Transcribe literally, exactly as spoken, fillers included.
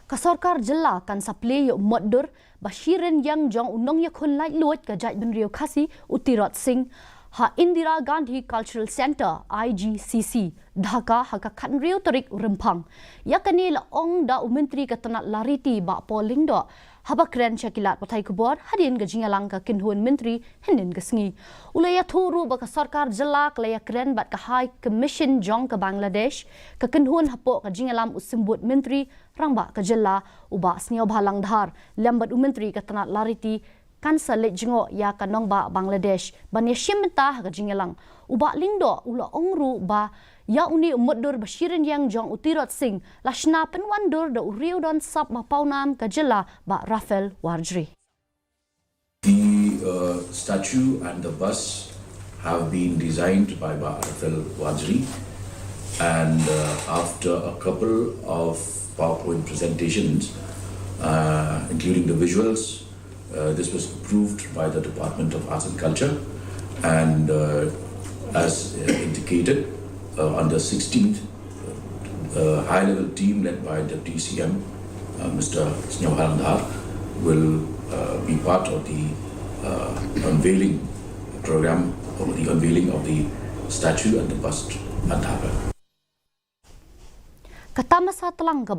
Ka sorkar jylla kan sa plie ïa u mutdur ba shirin ïeng jong u nongïakhun laitluid ka jaitbynriew Khasi u Tirot Sing ha Indira Gandhi Cultural Centre, I G C C, Dhaka ha ka khathynriew tarik u Rymphang. Ïa kane la ong da u Myntri ka tnat lariti Bah Paul Lyngdoh haba kren sha ki lad pathai khubor hadien ka jingïalang ka kynhun myntri hynnin ka sngi. U la ïathuh ruh ba ka sorkar jylla ka la ïakren bad ka High Commission jong ka Bangladesh, ka kynhun hapoh ka jingïalam u symbud myntri, rangbah ka jylla u Bah Sniawbhalang Dhar lem bad u Myntri ka tnat lariti kan sa leit jngoh ïa ka nongbah Bangladesh ban ïashim bynta ha ka jingïalang. U Bah Lyngdoh u la ong ruh ba ïa une u mutdur ba shirin ïeng jong u Tirot Sing la shna pynwandur da u riewdon sap ba pawnam ka jylla Bah Raphael Warjri. The uh, statue and the bust have been designed by Bah Raphael Warjri, and uh, after a couple of PowerPoint presentations, uh, including the visuals, uh, this was approved by the Department of Arts and Culture, and uh, as indicated uh, on the sixteenth, a high-level team led by Deputy C M, uh, Mister Sniawbhalang Dhar, will uh, be part of the uh, unveiling program or the unveiling of the statue and the bust at Dhaka. Ka tamasa tlang kaba